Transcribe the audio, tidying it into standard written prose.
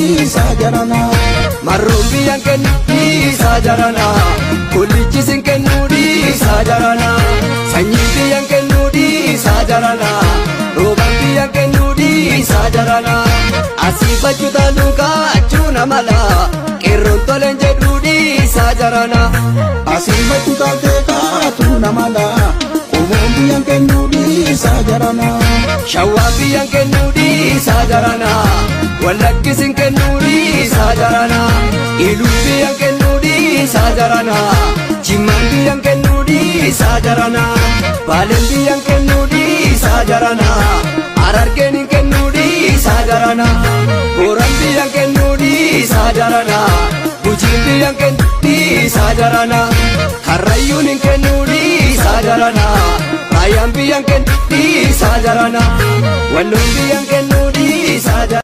dhiisaa jarana. Marruun biyyan kennu dhiisaa jarana. Kullichis hin kennu dhiisaa jarana. Sanyiin biyyan kennu dhiisaa jarana. Roobaan biyyan kennu dhiisaa jarana. Asii fachuutaan kaachuu namala. Qeerroon toleen jedhu dhiisaa jarana. Asii fachu taatee kaatu namala. Qomoon biyyan kennu dhiisaa jarana. Shawaan biyyan kennu dhiisaa jarana. Wallaggis hin kennu dhiisaa jarana. Iluun biyyan kennu dhiisaa jarana. Jimmaan biyyan kennu dhiisaa jarana. Baaleen biyyan kennu dhiisaa jarana. Harargeen hin kennu dhiisaa jarana. Booran biyyan kennu dhiisaa jarana. Gujiin biyyan kennu dhiisaa jarana. Karrayyuun hin kennu dhiisaa jarana. Raayyaan biyyan kennu dhiisaa jarana. Walloon biyyan kennu dhiisaa jarana.